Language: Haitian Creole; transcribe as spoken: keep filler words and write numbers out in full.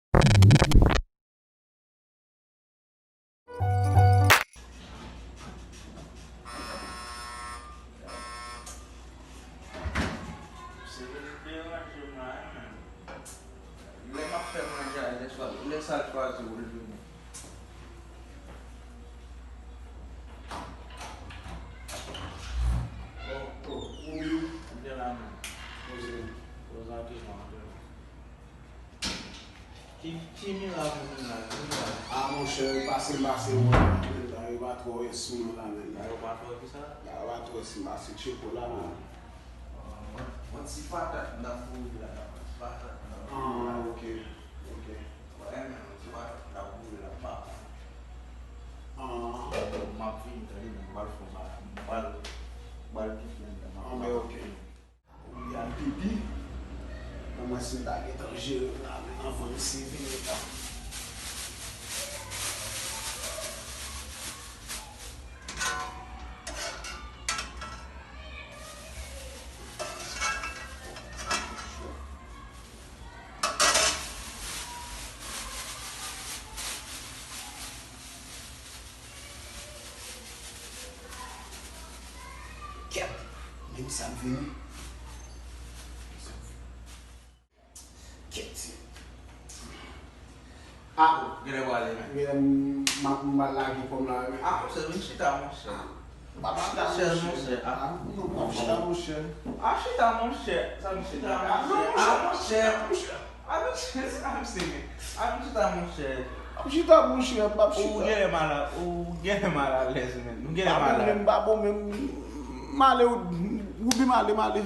Se vin deranje m la, wi, men. Lè m ap fè manje a, lè sa, lè sa l chwazi pou l vini. Oh, oh, ou menm? M te la menm. Poze. Poze an te jan, an te jan. Ki, ki mirak ou vin la, ki mirak? Ah, monchè, pase m pase wè la, men, la, yo pa twò wè sou mwen la, men. La, yo pa twò ki sa? La, yo pa twò si m pase tcheko la, men. Ah, yon, yon ti patat m t ap foure la, yon ti patat m t ap foure la. Ah, ok, ok. Wè, men, yon ti patat m t ap foure la, papa. Ah. M ap vini, tande, men, m pral fè yon bagay, m pral, m pral pipi anndan, m ap... Ah, men, ok. Ou vle al pipi? Bon, mwen si m ta gentan jere m la, men anvan misye vini la. Kèt! Men sa ap vini. Kèt. Ah, genlè prale, men. Men, m ap, m ap lage kò m la, men. Ah, monchè, vin chita, monchè. M ap chita, monchè. Ah, non, m ap chita, monchè. Ah, chita, monchè. Sa m chita, monchè. Ah, monchè. Ah, monchè, sa m se. Ah, vin chita, monchè. M ap chita, monchè, m ap chita. Ou genlè mal, ou genlè mal alèz, men. Ou genlè mal alèz. Pa bon, men, m ale, ou, ou bi m ale, m ale.